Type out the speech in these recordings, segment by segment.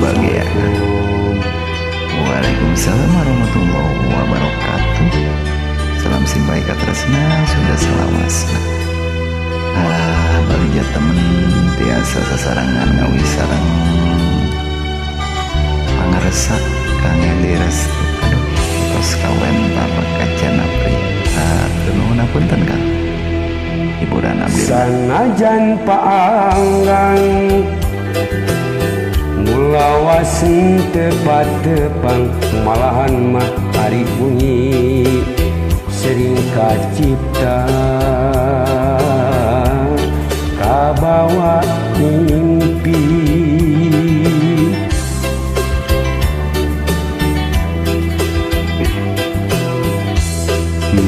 Bagea. Waalaikumsalam warahmatullahi wabarakatuh. Salam simpai katresna sudah selawasna. Alah balija temen tiasa sasarangan ngawi sareng pangaresa Kang Endi Restu. Aduh, tos kawentar kacana prita. Nuhun punten Kang. Hiburan abdi. Sanajan paanggang mulawas tepat-tepang malahan mah ari bunyi sering kacipta kabawa mimpi.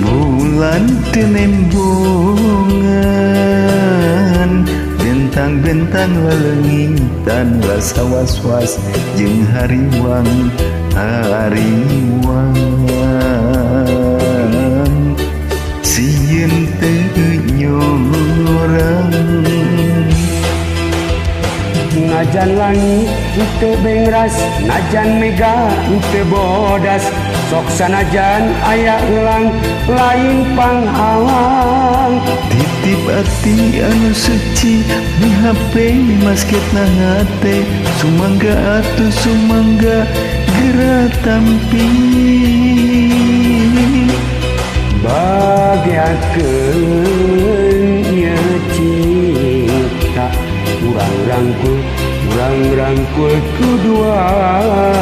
Bulan tenembungan bentang-bentang lelengitan rasa was-was jeung hariwang hariwang sieun teu nyorang. Najan langit teu bengras, najan mega teu bodas, sok sanajan aya elang lain panghalang. Titip ati anu suci mihape masketna hate, sumangga atuh sumangga geura tampi. Bageakeun ieu cinta urang rangkul kuduaan.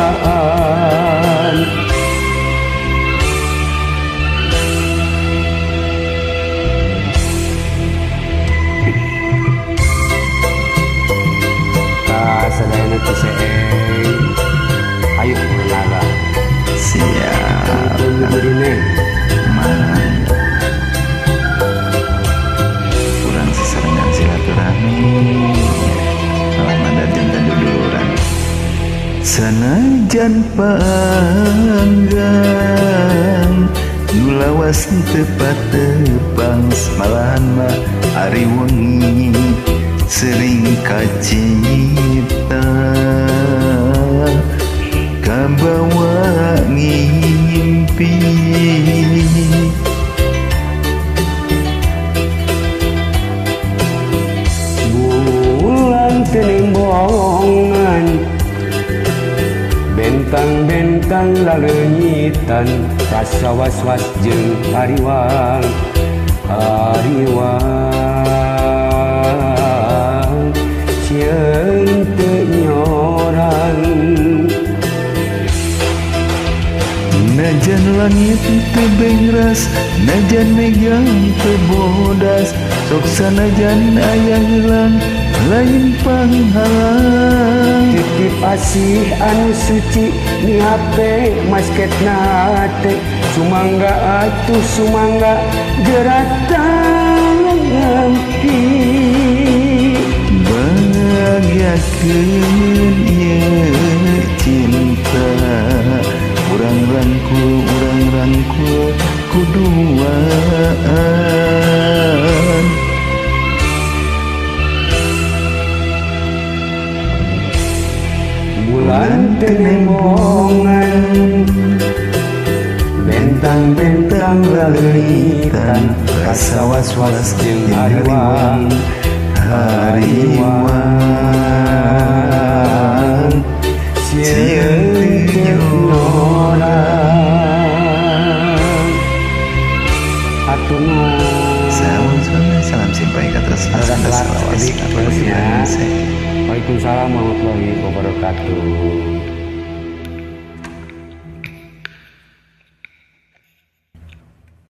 Sadayana Ciseeng, ayo naga. Siap. Kurang sesarengan silaturahmi. Malam ada jantan duduluran. Sanajan panggang nu lawas tepat tepang malahan mah ari wengi sering kacipta kabawa ngimpi. Bulan tenembongan bentang-bentang laleunyitan rasa was-was jeung hariwang hariwang sieun teu nyorang. Najan langit teu bengras, najan mega teu bodas, sok sanajan aya heulang lain panghalang. Titip asih anu suci mihape masketna hate, sumangga atuh sumangga geura tampi. Bahagiakeun ieu cinta urang rangkul kuduaan. Bulan tenembongan bentang-bentang laleunyitan rasa was-was jeung hariwang hariwang sieun teu nyorang. Atur nuhun. Salam simpai katresna. Waalaikumsalam warahmatullahi wabarakatuh.